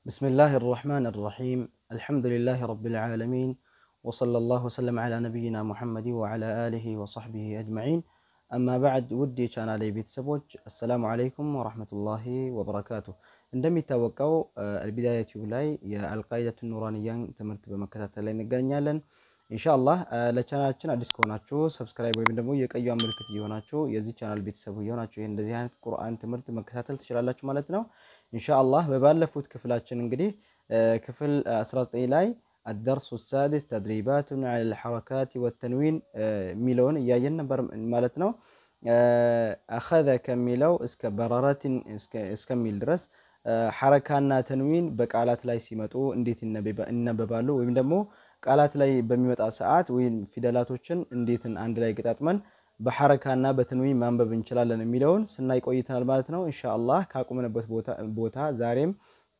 بسم الله الرحمن الرحيم، الحمد لله رب العالمين، وصلى الله وسلم على نبينا محمد وعلى آله وصحبه أجمعين، أما بعد። ውድ የቻናሌ ቤተሰቦች السلام عليكم ورحمة الله وبركاته። እንደሚታወቀው አልቢዳያ ቲዩብ ላይ የአልቃኢደቱ ኑራንያን ትምህርት በመከታተል ላይ እንገኛለን። ኢንሻአላህ ለቻናላችን አዲስ ከሆናችሁ subscribe ወይም ደግሞ የቀዩን ምልክት እየሆናችሁ የዚህ ቻናል ቤተሰብ እየሆናችሁ ይሄን እንደዚህ አይነት ቁርአን ትምህርት መከታተል ትችላላችሁ ማለት ነው። ኢንሻአላህ በባለፉት ክፍላችን እንግዲህ ክፍል 19 ላይ الدرس السادس تدريبات على الحركات والتنوين የሚለውን እያየን ነበር ማለት ነው። أخذ ከሚለው እስከ بررة እስከሚል ድረስ ሐረካና ተንዊን በቃላት ላይ ሲመጡ እንዴት ይነበባሉ ወይም ደግሞ ቃላት ላይ በሚመጣ ሰዓት ወይም ፊደላቶችን እንዴት አንድ ላይ ገጣጥመን በሐረካና በተንዊን ማንበብ እንችላለን የሚለውን ስናይ ቆይተናል ማለት ነው። ኢንሻአላህ ካቆምንበት ቦታ ዛሬም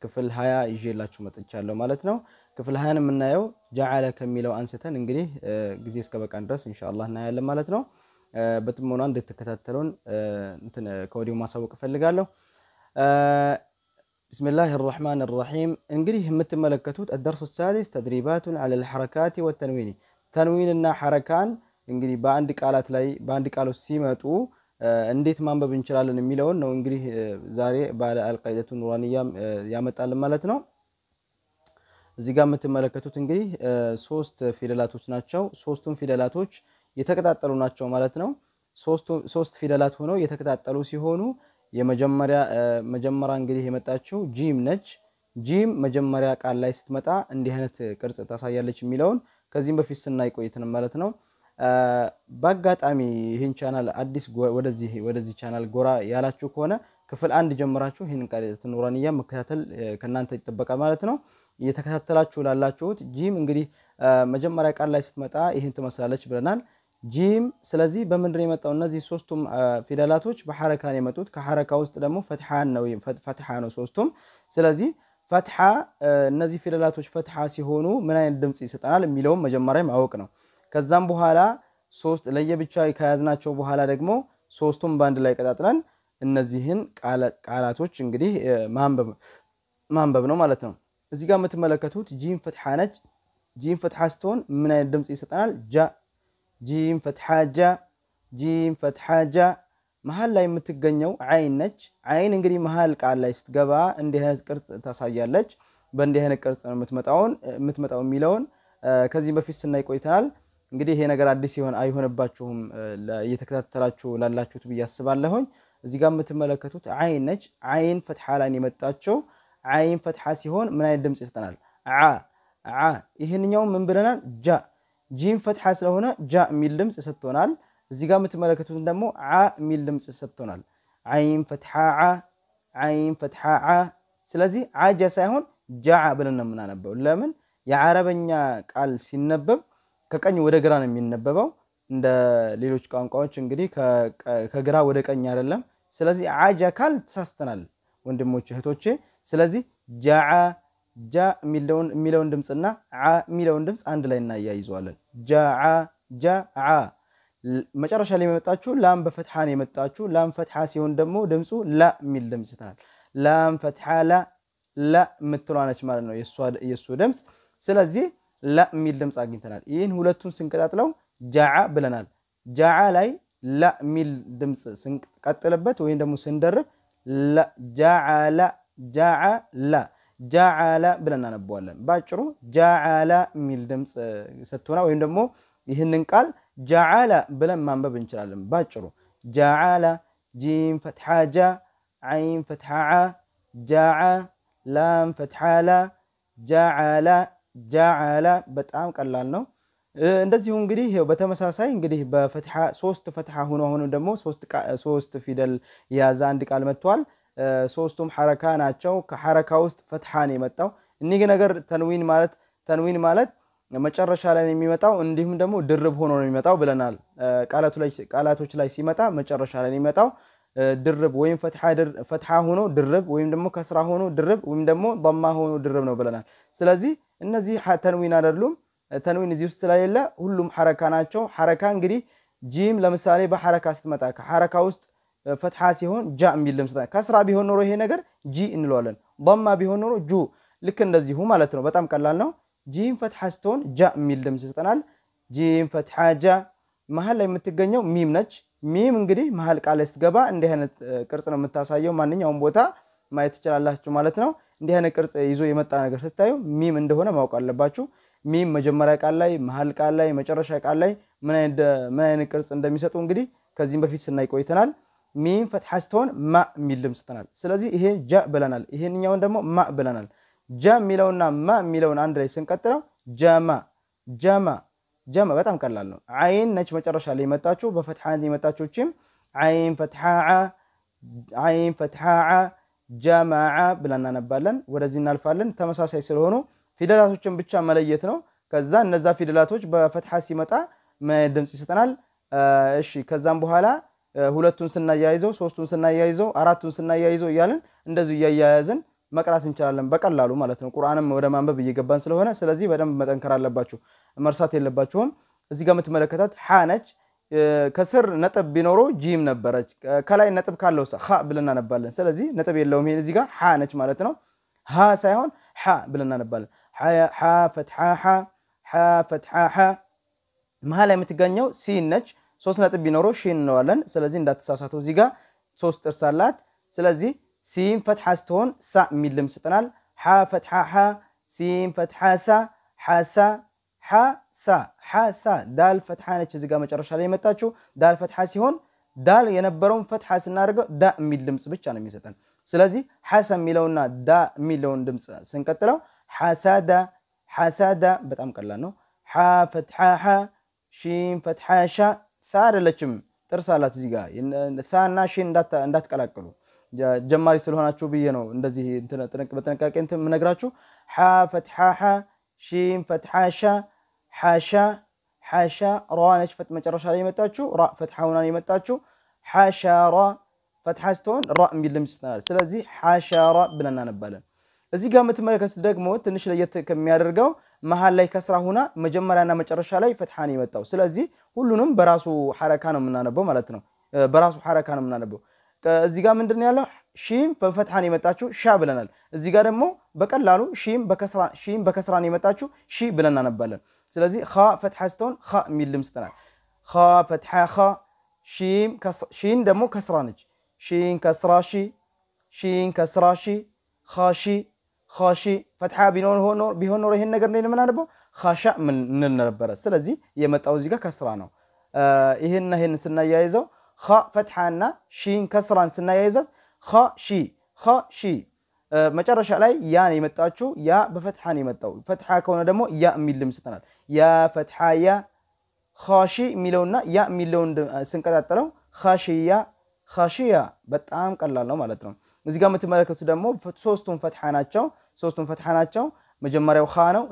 ክፍል 20 ይዤላችሁ መጥቻለሁ ማለት ነው። ክፍል 20ን የምናየው ጀዓለ ከሚለው አንስተን እንግዲህ ጊዜ እስከበቃን ድረስ ኢንሻአላህ እናያለን ማለት ነው። በጥሞና እንድትከታተሉን እንትን ከወዲሁ ማሳወቅ እፈልጋለሁ። بسم الله الرحمن الرحيم። እንግዲህ የምትመለከቱት الدرس السادس تدريبات على الحركات والتنوين፣ ተንዊንና ሐረካን እንግዲህ በአንድ ቃላት ላይ በአንድ ቃል ውስጥ ሲመጡ እንዴት ማንበብ እንችላለን የሚለውን ነው እንግዲህ ዛሬ ባለ አልቃኢደቱ ኑራንያ ያመጣልን ማለት ነው። እዚህ ጋር የምትመለከቱት እንግዲህ ሶስት ፊደላቶች ናቸው። ሶስቱም ፊደላቶች የተቀጣጠሉ ናቸው ማለት ነው። ሶስት ፊደላት ሆነው የተቀጣጠሉ ሲሆኑ የመጀመሪያ መጀመሪያ እንግዲህ የመጣችው ጂም ነች። ጂም መጀመሪያ ቃል ላይ ስትመጣ እንዲህ አይነት ቅርጽ ታሳያለች የሚለውን ከዚህም በፊት ስናይ ቆይተን ማለት ነው። በአጋጣሚ ይህን ቻናል አዲስ ወደዚህ ቻናል ጎራ ያላችሁ ከሆነ ክፍል አንድ ጀምራችሁ ይህን ቃኢደቱ ኑራንያ መከታተል ከእናንተ ይጠበቃል ማለት ነው። እየተከታተላችሁ ላላችሁት ጂም እንግዲህ መጀመሪያ ቃል ላይ ስትመጣ ይህን ትመስላለች ብለናል። ጂም ስለዚህ በምንድን ነው የመጣው? እነዚህ ሶስቱም ፊደላቶች በሐረካ ነው የመጡት። ከሐረካ ውስጥ ደግሞ ፈትሃ ነው ሶስቱም። ስለዚህ ፈትሃ እነዚህ ፊደላቶች ፈትሃ ሲሆኑ ምን አይነት ድምጽ ይሰጠናል የሚለውም መጀመሪያ ማወቅ ነው። ከዛም በኋላ ሶስት ለየብቻ ከያዝናቸው በኋላ ደግሞ ሶስቱም በአንድ ላይ ቀጣጥለን እነዚህን ቃላቶች እንግዲህ ማንበብ ነው ማለት ነው። እዚህ ጋር የምትመለከቱት ጂም ፈትሃ ነች። ጂም ፈትሃ ስትሆን ምን አይነት ድምጽ ይሰጠናል? ጃ፣ ጂም ፈትሃ ጃ፣ ጂም ፈትሃ ጃ። መሀል ላይ የምትገኘው አይን ነች። አይን እንግዲህ መሀል ቃል ላይ ስትገባ እንዲህ አይነት ቅርጽ ታሳያለች። በእንዲህ አይነት ቅርጽ ነው የምትመጣው የሚለውን ከዚህ በፊት ስናይ ቆይተናል። እንግዲህ ይሄ ነገር አዲስ ይሆን አይሆንባችሁም እየተከታተላችሁ ላላችሁት ብዬ አስባለሁኝ። እዚህ ጋር የምትመለከቱት አይን ነች። አይን ፈትሃ ላይ የመጣቸው አይን ፈትሃ ሲሆን ምን አይነት ድምጽ ይሰጠናል? ዓ፣ ዓ። ይህንኛው ምን ብለናል? ጃ። ጂም ፈትሃ ስለሆነ ጃ የሚል ድምጽ ሰጥቶናል። እዚህ ጋር የምትመለከቱት ደግሞ ዓ የሚል ድምጽ ሰጥቶናል። አይን ፈትሃ ዓ፣ አይን ፈትሃ ዓ። ስለዚህ ዓጃ ሳይሆን ጃዓ ብለን ነው የምናነበው። ለምን? የዓረበኛ ቃል ሲነበብ ከቀኝ ወደ ግራ ነው የሚነበበው። እንደ ሌሎች ቋንቋዎች እንግዲህ ከግራ ወደ ቀኝ አይደለም። ስለዚህ ዓጃ ካል ተሳስተናል ወንድሞች እህቶቼ። ስለዚህ ጃዓ፣ ጃ የሚለውን ድምፅና ዓ የሚለውን ድምፅ አንድ ላይ እናያይዘዋለን። ጃዓ፣ ጃዓ። መጨረሻ ላይ የመጣችሁ ላም በፈትሃ ነው የመጣችሁ። ላም ፈትሃ ሲሆን ደግሞ ድምፁ ላ የሚል ድምፅ ይሰጠናል። ላም ፈትሃ ላ፣ ላ የምትለዋ ነች ማለት ነው የእሱ ድምፅ። ስለዚህ ላ የሚል ድምፅ አግኝተናል። ይህን ሁለቱን ስንቀጣጥለው ጃዓ ብለናል። ጃዓ ላይ ላ የሚል ድምፅ ስንቀጥልበት ወይም ደግሞ ስንደርብ ጃዓላ፣ ጃዓላ፣ ጃዓላ ብለን እናነበዋለን። በአጭሩ ጃዓላ የሚል ድምፅ ሰጥቶናል። ወይም ደግሞ ይህንን ቃል ጃዓላ ብለን ማንበብ እንችላለን። ባጭሩ ጃዓላ፣ ጂም ፈትሓ ጃ፣ ዓይን ፈትሓ ዓ፣ ጃዓ፣ ላም ፈትሓ ላ፣ ጃዓላ፣ ጃዓላ። በጣም ቀላል ነው። እንደዚሁ እንግዲህ በተመሳሳይ እንግዲህ በፈትሓ ሶስት ፈትሓ ሆኖ አሁንም ደግሞ ሶስት ፊደል የያዘ አንድ ቃል መጥቷል። ሶስቱም ሐረካ ናቸው። ከሐረካ ውስጥ ፈትሓ ነው የመጣው። እኒህ ነገር ተንዊን ማለት መጨረሻ ላይ ነው የሚመጣው፣ እንዲሁም ደግሞ ድርብ ሆኖ ነው የሚመጣው ብለናል። ቃላቶች ላይ ሲመጣ መጨረሻ ላይ ነው የሚመጣው። ድርብ ወይም ፈትሓ ሆኖ ድርብ ወይም ደግሞ ከስራ ሆኖ ድርብ ወይም ደግሞ ማ ሆኖ ድርብ ነው ብለናል። ስለዚህ እነዚህ ተንዊን አይደሉም። ተንዊን እዚህ ውስጥ ስለሌለ ሁሉም ሐረካ ናቸው። ሐረካ እንግዲህ ጂም ለምሳሌ በሐረካ ስትመጣ ከሐረካ ውስጥ ፈትሓ ሲሆን ጃ የሚል ድምፅ፣ ከስራ ቢሆን ኖሮ ይሄ ነገር ጂ እንለዋለን። ማ ቢሆን ኖሮ ጁ። ልክ እንደዚሁ ማለት ነው። በጣም ቀላል ነው። ጂም ፈትሐ ስትሆን ጃ የሚል ድምፅ ይሰጠናል። ጂም ፈትሐ ጃ። መሀል ላይ የምትገኘው ሚም ነች። ሚም እንግዲህ መሀል ቃል ላይ ስትገባ እንዲህ አይነት ቅርጽ ነው የምታሳየው። ማንኛውም ቦታ ማየት ትችላላችሁ ማለት ነው። እንዲህ አይነት ቅርጽ ይዞ የመጣ ነገር ስታዩ ሚም እንደሆነ ማወቅ አለባችሁ። ሚም መጀመሪያ ቃል ላይ፣ መሀል ቃል ላይ፣ መጨረሻ ቃል ላይ ምን አይነት ቅርጽ እንደሚሰጡ እንግዲህ ከዚህም በፊት ስናይ ቆይተናል። ሚም ፈትሐ ስትሆን ማ የሚል ድምፅ ይሰጠናል። ስለዚህ ይሄ ጃ ብለናል፣ ይሄንኛውን ደግሞ ማ ብለናል። ጃ የሚለውና ማ የሚለውን አንድ ላይ ስንቀጥለው ጃማ ጃማ ጃማ። በጣም ቀላል ነው። አይን ነች መጨረሻ ላይ የመጣችሁ በፈትሐ የመጣችሁ ቺም አይን ፈትሐ ዓ፣ አይን ፈትሐ ዓ፣ ጃማዓ ብለን እናነባለን። ወደዚህ እናልፋለን። ተመሳሳይ ስለሆኑ ፊደላቶችን ብቻ መለየት ነው። ከዛ እነዛ ፊደላቶች በፈትሐ ሲመጣ ምን አይነት ድምፅ ይሰጠናል? እሺ ከዛም በኋላ ሁለቱን ስናያይዘው፣ ሶስቱን ስናያይዘው፣ አራቱን ስናያይዘው እያልን እንደዚሁ እያያያዝን መቅራት እንችላለን በቀላሉ ማለት ነው። ቁርአንም ወደ ማንበብ እየገባን ስለሆነ ስለዚህ በደንብ መጠንከር አለባችሁ፣ መርሳት የለባችሁም። እዚህ ጋር የምትመለከታት ሐ ነች። ከስር ነጥብ ቢኖረው ጂም ነበረች። ከላይ ነጥብ ካለው ኸ ብለን እናነባለን። ስለዚህ ነጥብ የለውም። ይሄን እዚህ ጋር ሐ ነች ማለት ነው። ሀ ሳይሆን ሐ ብለን እናነባለን። ሐ ፈትሐ ሐ፣ ሐ ፈትሐ ሐ። መሀል ላይ የምትገኘው ሲን ነች። ሶስት ነጥብ ቢኖረው ሺን እንለዋለን። ስለዚህ እንዳትሳሳቱ፣ እዚህ ጋር ሶስት ጥርስ አላት። ስለዚህ ሲን ፈትሐ ስትሆን ሳ የሚል ድምፅ ይሰጠናል። ሐ ፈትሐ ሐ፣ ሲን ፈትሐ ሳ፣ ሐሳ ሐ ሳ ሐ ሳ። ዳል ፈትሐ ነች እዚህ ጋር መጨረሻ ላይ የመጣችው። ዳል ፈትሐ ሲሆን ዳል የነበረውን ፈትሐ ስናደርገው ዳ የሚል ድምፅ ብቻ ነው የሚሰጠን። ስለዚህ ሐሰ የሚለውና ዳ የሚለውን ድምፅ ስንቀጥለው ሐሳዳ ሐሳዳ። በጣም ቀላል ነው። ሐ ፈትሐ ሐ፣ ሺን ፈትሐ ሻ። ሳ አይደለችም፣ ጥርስ አላት እዚህ ጋር። ሳ እና ሺን እንዳትቀላቅሉ፣ ጀማሪ ስለሆናችሁ ብዬ ነው እንደዚህ በጥንቃቄ እንትን የምነግራችሁ። ሐ ፈትሐ ሐ፣ ሺን ፈትሐ ሻ፣ ሐሻ ሐሻ። ራ ነች መጨረሻ ላይ የመጣችሁ፣ ራ ፈትሐ ሆና የመጣችሁ። ሐሻራ ፈትሐ ስትሆን ራ የሚል ድምፅ ይሰጠናል። ስለዚህ ሐሻራ ብለን እናነባለን። እዚህ ጋር የምትመለከቱት ደግሞ ትንሽ ለየት ከሚያደርገው መሀል ላይ ከስራ ሁና መጀመሪያና መጨረሻ ላይ ፈትሐን የመጣው። ስለዚህ ሁሉንም በራሱ ሐረካ ነው የምናነበው ማለት ነው። በራሱ ሐረካ ነው የምናነበው። እዚህ ጋር ምንድን ነው ያለው? ሺም በፈትሐን የመጣችው ሻ ብለናል። እዚህ ጋር ደግሞ በቀላሉ ሺም በከስራን የመጣችው ሺ ብለን እናነባለን። ስለዚህ ኸ ፈትሐ ስትሆን ኸ የሚል ድምፅ ይሰጠናል። ኸ ፈትሐ ኸ፣ ሺን ደግሞ ከስራ ነች። ሺን ከስራ ሺ፣ ሺን ከስራ ሺ፣ ኸ ሺ ኸ ሺ። ፈትሐ ቢሆን ኖሮ ይሄን ነገር እንዴት የምናነበው ኸሻ እንል ነበረ። ስለዚህ የመጣው እዚህ ጋር ከስራ ነው። ይሄንና ይሄን ስናያይዘው ኸ ፈትሐና ሺን ከስራን ስናያይዛት ኸ ሺ ኸ ሺ። መጨረሻ ላይ ያን የመጣችው ያ በፈትሐን የመጣው ፈትሐ ከሆነ ደግሞ ያ የሚል ድምፅ ይሰጠናል። ያ ፈትሐ ያ፣ ኸሺ የሚለውና ያ የሚለውን ስንቀጣጠለው ኸሺያ ኸሺያ። በጣም ቀላል ነው ማለት ነው። እዚህ ጋር የምትመለከቱት ደግሞ ሶስቱም ፈትሐ ናቸው። ሶስቱም ፈትሐ ናቸው። መጀመሪያው ኻ ነው፣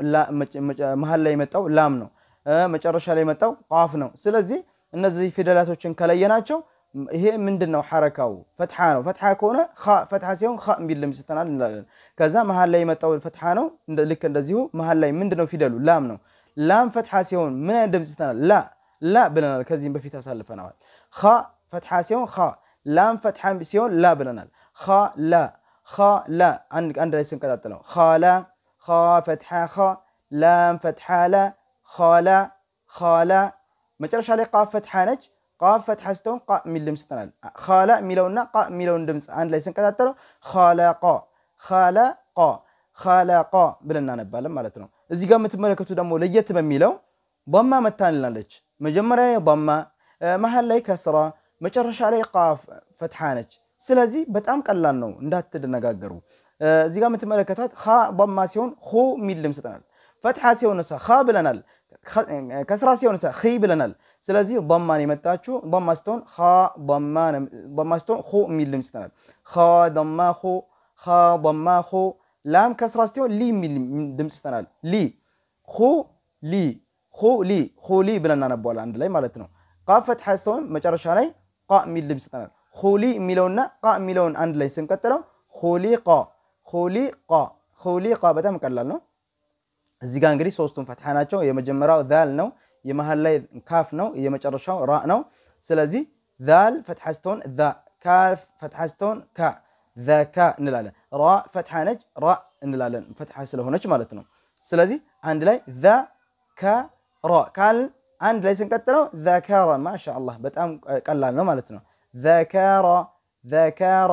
መሀል ላይ የመጣው ላም ነው፣ መጨረሻ ላይ የመጣው ቃፍ ነው። ስለዚህ እነዚህ ፊደላቶችን ከለየናቸው ይሄ ምንድን ነው ሐረካው? ፈትሐ ነው። ፈትሐ ከሆነ ፈትሐ ሲሆን ኸ የሚል ድምፅ ይሰጠናል እንላለን። ከዛ መሀል ላይ የመጣው ፈትሐ ነው። ልክ እንደዚሁ መሀል ላይ ምንድን ነው ፊደሉ? ላም ነው። ላም ፈትሐ ሲሆን ምን አይነት ድምፅ ይሰጠናል? ላ ላ ብለናል። ከዚህም በፊት አሳልፈነዋል። ኸ ፈትሐ ሲሆን ኸ፣ ላም ፈትሐ ሲሆን ላ ብለናል። ኸ ላ ኸ ላ አንድ ላይ ስንቀጣጥለው ኸላ፣ ኸ ፈትሐ ኸ፣ ላም ፈትሐ ላ፣ ኸላ ኸላ። መጨረሻ ላይ ቃፍ ፈትሐ ነች። ቃፍ ፈትሐ ስትሆን ቃ የሚል ድምፅ ይሰጠናል። ኸላ የሚለውና ቃ የሚለውን ድምፅ አንድ ላይ ስንቀጣጠለው ኸለቀ ኸለቀ ኸለቀ ብለን እናነባለን ማለት ነው። እዚህ ጋር የምትመለከቱ ደግሞ ለየት በሚለው ضማ መታንላለች። መጀመሪያ ላይ ضማ፣ መሀል ላይ ከስራ፣ መጨረሻ ላይ ቃፍ ፈትሐ ነች። ስለዚህ በጣም ቀላል ነው፣ እንዳትደነጋገሩ። እዚህ ጋር የምትመለከቷት ኸ ضማ ሲሆን ኹ የሚል ድምፅ ይሰጠናል። ፈትሐ ሲሆን ኸ ብለናል። ከስራ ሲሆን ኺ ብለናል። ስለዚህ ضማን የመጣችው ضማ ስትሆን ኸ ضማ ስትሆን ኹ የሚል ድምፅ ይሰጠናል። ኸ ضማ ኹ፣ ኸ ضማ ኹ። ላም ከስራ ስትሆን ሊ የሚል ድምፅ ይሰጠናል። ሊ ኹ ሊ ኹ ሊ ኹ ሊ ብለን እናነባዋለን አንድ ላይ ማለት ነው። ቃፍ ፈትሐ ስትሆን መጨረሻ ላይ ቃ የሚል ድምፅ ይሰጠናል። ኹሊ የሚለውና ቃ የሚለውን አንድ ላይ ስንቀጥለው ኹሊቃ ኹሊቃ ኹሊቃ። በጣም ቀላል ነው። እዚህ ጋር እንግዲህ ሶስቱም ፈትሐ ናቸው። የመጀመሪያው ዛል ነው፣ የመሀል ላይ ካፍ ነው፣ የመጨረሻው ራ ነው። ስለዚህ ዛል ፈትሐ ስትሆን ዛ፣ ካፍ ፈትሐ ስትሆን ካ፣ ዘካ እንላለን። ራ ፈትሐ ነች፣ ራ እንላለን፣ ፈትሐ ስለሆነች ማለት ነው። ስለዚህ አንድ ላይ ዘከረ ካልን አንድ ላይ ስንቀጥለው ዘከረ፣ ማሻአላህ በጣም ቀላል ነው ማለት ነው። ዘከረ ዘከረ።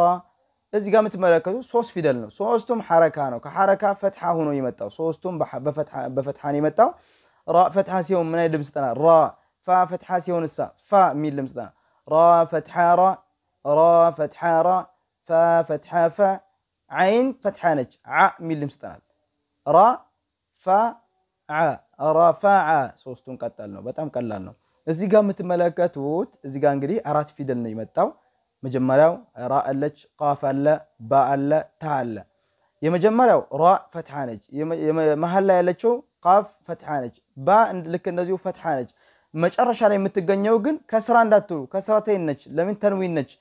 እዚህ ጋር የምትመለከቱ ሶስት ፊደል ነው። ሶስቱም ሐረካ ነው። ከሐረካ ፈትሐ ሆኖ የመጣው ሶስቱም በፈትሐ ነው የመጣው። ራ ፈትሐ ሲሆን ምን አይነት ድምፅ ይሰጠናል? ራ። ፋ ፈትሐ ሲሆን እሳ ፋ የሚል ድምፅ ይሰጠናል። ራ ፈትሐ ራ፣ ራ ፈትሐ ራ፣ ፋ ፈትሐ ፋ፣ ዓይን ፈትሐ ነች፣ ዓ የሚል ድምፅ ይሰጠናል። ራ ፋ ዓ፣ ረፈዐ። ሶስቱን ቀጠል ነው። በጣም ቀላል ነው። እዚህ ጋር የምትመለከቱት እዚህ ጋር እንግዲህ አራት ፊደል ነው የመጣው። መጀመሪያው ራ አለች፣ ቃፍ አለ፣ ባ አለ፣ ታ አለ። የመጀመሪያው ራ ፈትሐ ነች። መሀል ላይ ያለችው ቃፍ ፈትሐ ነች። ባ ልክ እንደዚሁ ፈትሐ ነች። መጨረሻ ላይ የምትገኘው ግን ከስራ እንዳትሉ ከስራተይን ነች። ለምን ተንዊን ነች።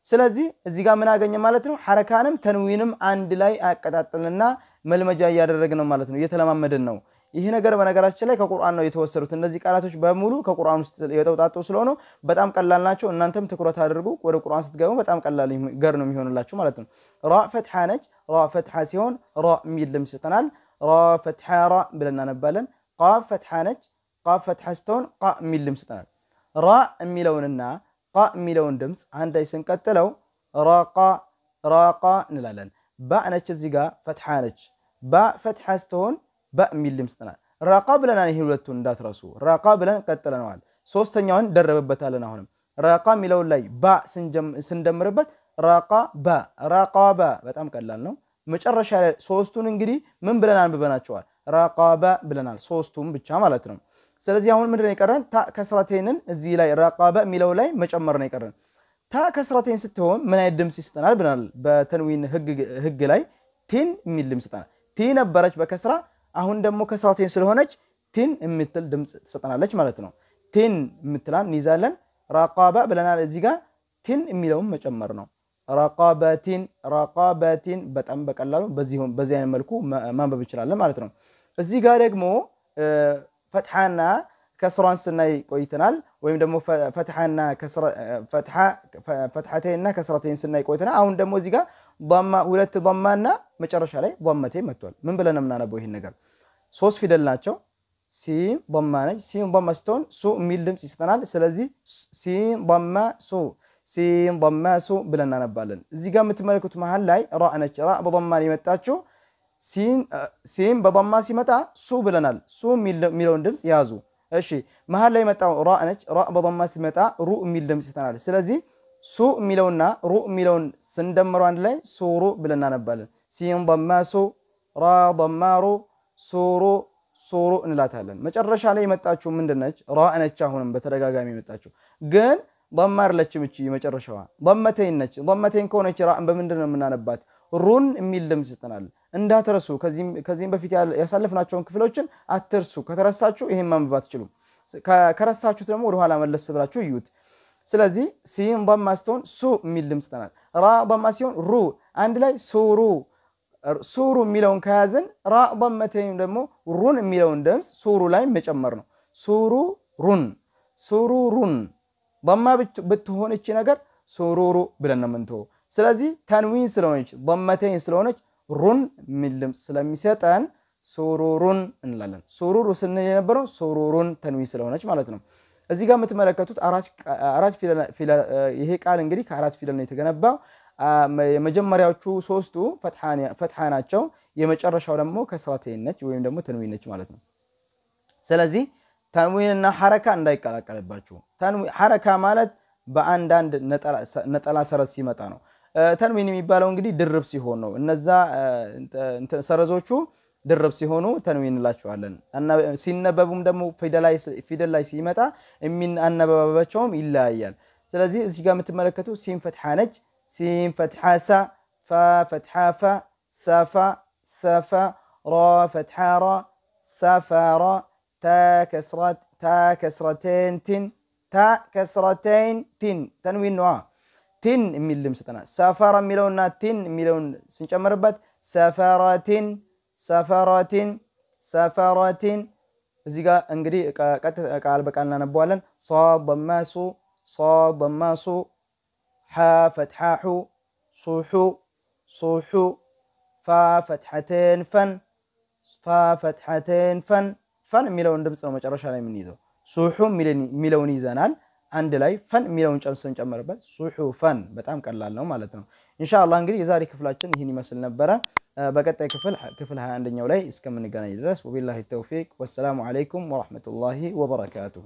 ስለዚህ እዚህ ጋር ምን አገኘ ማለት ነው? ሐረካንም ተንዊንም አንድ ላይ አቀጣጥልና መልመጃ እያደረግን ነው ማለት ነው፣ እየተለማመድን ነው። ይህ ነገር በነገራችን ላይ ከቁርአን ነው የተወሰዱት። እነዚህ ቃላቶች በሙሉ ከቁርአን ውስጥ የተውጣጡ ስለሆኑ በጣም ቀላል ናቸው። እናንተም ትኩረት አድርጉ። ወደ ቁርአን ስትገቡ በጣም ቀላል ገር ነው የሚሆንላችሁ ማለት ነው። ራ ፈትሐ ነች። ራ ፈትሐ ሲሆን ራ የሚል ድምፅ ይሰጠናል። ራ ፈትሐ ራ ብለን እናነባለን። ቃፍ ፈትሐ ነች። ቃፍ ፈትሐ ስትሆን ቃ የሚል ድምፅ ይሰጠናል። ራ የሚለውንና ቃ የሚለውን ድምፅ አንድ ላይ ስንቀጥለው ራቃ ራቃ እንላለን። ባ ነች እዚህ ጋር ፈትሐ ነች። ባ ፈትሐ ስትሆን ባ የሚል ድምፅ ይሰጠናል። ራቃ ብለናል። ይሄ ሁለቱን እንዳትረሱ። ራቃ ብለን ቀጥለነዋል። ሶስተኛውን ደረበበታለን። አሁንም ራቃ የሚለውን ላይ ባ ስንደምርበት ራቃ ባ፣ ራቃ ባ። በጣም ቀላል ነው። መጨረሻ ላይ ሶስቱን እንግዲህ ምን ብለን አንብበናቸዋል? ራቃባ ብለናል። ሶስቱም ብቻ ማለት ነው። ስለዚህ አሁን ምንድን ነው የቀረን? ታ ከስራቴንን እዚህ ላይ ራቃባ የሚለው ላይ መጨመር ነው የቀረን። ታ ከስራቴን ስትሆን ምን አይነት ድምፅ ይሰጠናል ብለናል። በተንዊን ህግ ላይ ቲን የሚል ድምፅ ይሰጠናል። ቲ ነበረች በከስራ፣ አሁን ደግሞ ከስራቴን ስለሆነች ቲን የምትል ድምፅ ትሰጠናለች ማለት ነው። ቲን የምትላን እንይዛለን። ራቃባ ብለናል። እዚህ ጋር ቲን የሚለውን መጨመር ነው። ረቃበቲን ረቃበቲን። በጣም በቀላሉ በዚህ አይነት መልኩ ማንበብ እንችላለን ማለት ነው። እዚህ ጋር ደግሞ ፈትሐና ከስራን ስናይ ቆይተናል። ወይም ደግሞ ፈትሐተይንና ከስራተይን ስናይ ቆይተናል። አሁን ደግሞ እዚህ ጋር ሁለት ዷማና መጨረሻ ላይ ዷመተይን መጥቷል። ምን ብለን ነው የምናነበው ይህን ነገር? ሶስት ፊደል ናቸው። ሲን ዷማ ነች። ሲን ዷማ ስትሆን ሱ የሚል ድምፅ ይሰጠናል። ስለዚህ ሲን ዷማ ሱ፣ ሲን ዷማ ሱ ብለን እናነባለን። እዚህ ጋር የምትመለከቱት መሀል ላይ ራ ነች። ራ በዷማ ነው የመጣችው። ሲን በዷማ ሲመጣ ሱ ብለናል። ሱ የሚለውን ድምፅ ያዙ። እሺ መሀል ላይ የመጣው ራ ነች። ራ በዷማ ሲመጣ ሩ የሚል ድምፅ ይሰጠናል። ስለዚህ ሱ የሚለውና ሩ የሚለውን ስንደምረው አንድ ላይ ሱሩ ብለን እናነባለን። ሲን ዷማ ሱ፣ ራ ዷማ ሩ፣ ሱሩ ሱሩ እንላታለን። መጨረሻ ላይ የመጣችው ምንድን ነች? ራ ነች። አሁንም በተደጋጋሚ የመጣችው ግን ዷማ አይደለችም። እቺ የመጨረሻዋ ዷመተይን ነች። ዷመተይን ከሆነች ራእን በምንድን ነው የምናነባት? ሩን የሚል ድምፅ ይሰጠናል። እንዳትረሱ። ከዚህም በፊት ያሳለፍናቸውን ክፍሎችን አትርሱ። ከተረሳችሁ ይሄን ማንበብ አትችሉም። ከረሳችሁት ደግሞ ወደኋላ መለስ ብላችሁ እዩት። ስለዚህ ሲን ዷማ ስትሆን ሱ የሚል ድምፅ ይሰጠናል። ራ ዷማ ሲሆን ሩ፣ አንድ ላይ ሱሩ። ሱሩ የሚለውን ከያዝን ራ ዷመተይን ደግሞ ሩን የሚለውን ድምፅ ሱሩ ላይ መጨመር ነው። ሱሩ ሩን፣ ሱሩሩን። ዷማ ብትሆን እቺ ነገር ሱሩሩ ብለን ነው የምንተወው። ስለዚህ ተንዊን ስለሆነች ዷመተይን ስለሆነች ሩን የሚል ድምፅ ስለሚሰጠን ሱሩሩን እንላለን። ሱሩሩ ስንል የነበረው ሱሩሩን ተንዊን ስለሆነች ማለት ነው። እዚህ ጋር የምትመለከቱት አራት ፊደል፣ ይሄ ቃል እንግዲህ ከአራት ፊደል ነው የተገነባው። የመጀመሪያዎቹ ሶስቱ ፈትሐ ናቸው። የመጨረሻው ደግሞ ከስራተይን ነች ወይም ደግሞ ተንዊን ነች ማለት ነው። ስለዚህ ተንዊንና ሐረካ እንዳይቀላቀልባችሁ። ሐረካ ማለት በአንዳንድ ነጠላ ሰረዝ ሲመጣ ነው። ተንዊን የሚባለው እንግዲህ ድርብ ሲሆን ነው። እነዛ ሰረዞቹ ድርብ ሲሆኑ ተንዊን እንላቸዋለን። ሲነበቡም ደግሞ ፊደል ላይ ሲመጣ አነባበባቸውም ይለያያል። ስለዚህ እዚህ ጋር የምትመለከቱ ሲን ፈትሐ ነች። ሲን ፈትሐ ሳ፣ ፋ ፈትሐ ፋ፣ ሰፋ ሰፋ፣ ራ ፈትሐ ራ፣ ሰፈራ፣ ታ ከስረቴን ቲን፣ ታ ከስረቴን ቲን፣ ተንዊን ነዋ። ቲን የሚል ድምፅ ይሰጠናል። ሰፈራ የሚለውና ቲን የሚለውን ስንጨምርበት ሰፈራቲን ሰፈራቲን ሰፈራቲን። እዚህ ጋር እንግዲህ ቃል በቃል እናነበዋለን። ሷድ ዷማ ሱ፣ ሷድ ዷማ ሱ፣ ሓ ፈትሓ ሑ፣ ሱሑ ሱሑ፣ ፋ ፈትሐቴን ፈን፣ ፋ ፈትሐቴን ፈን፣ ፈን የሚለውን ድምፅ ነው መጨረሻ ላይ የምንይዘው። ሱሑ የሚለውን ይዘናል አንድ ላይ ፈን የሚለውን ስንጨምርበት ሱሑፈን በጣም ቀላል ነው ማለት ነው። ኢንሻአላህ እንግዲህ የዛሬ ክፍላችን ይህን ይመስል ነበረ። በቀጣይ ክፍል ክፍል 21ኛው ላይ እስከምንገናኝ ድረስ ወቢላሂ ተውፊቅ ወሰላሙ አለይኩም ወራህመቱላሂ ወበረካቱሁ።